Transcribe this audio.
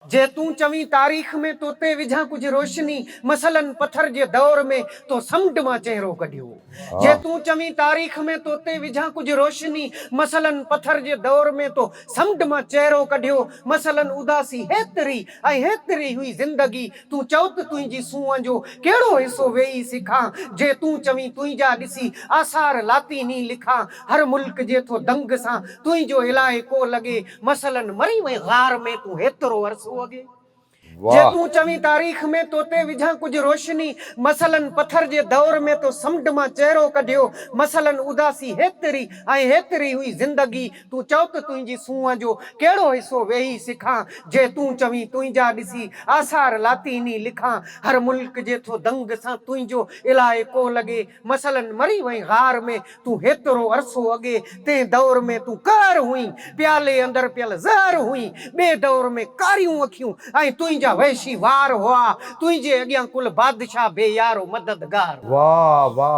جي تون چوين تاريخ ۾ تو تي وجهان ڪجهه روشني، مثلاً پٿر جي دور ۾ تو سمنڊ مان چهرو ڪڍيو. جي تون چوين تاريخ ۾ تو تي وجهان ڪجهه روشني، مثلاً پٿر جي دور ۾ تو سمنڊ مان چهرو ڪڍيو، مثلاً اداسي هيتري ۽ هيتري هئي زندگي، تون چئو ته تنهنجي سونهن جو ڪهڙو حصو ويهي سکان، جي تون چوين تنهنجا ڏسي آثار لاطيني لکان، هر ملڪ جي ٿو دنگ سان تنهنجو علائقو لڳي، مثلاً مري وئين غار ۾ تون هيترو عرصو اڳي. جي تون چوين تاريخ ۾ تو تي وجهان ڪجهه روشني، مثلاً پٿر جي دور ۾ تو سمنڊ مان چهرو ڪڍيو، مثلاً اداسي هيتري ۽ هيتري هئي زندگي، تون چئو ته تنهنجي سونهن جو ڪهڙو حصو ويهي سکان، جي تون چوين تنهنجا ڏسي آثار لاطيني لکان، هر ملڪ جي ٿو دنگ سان تنهنجو علائقو لڳي، مثلاً مري وئين غار ۾ تون هيترو عرصو اڳي، تنهن دور ۾ تون قهر هئين، پيالي اندر پيل زهر هئين، ٻئي دور ۾ ڪاريون اکيون ۽ تنهنجا وحشي وار هئا، تنهنجي اڳيان ڪل بادشاهه بي يار و مددگار هئا. واه واه.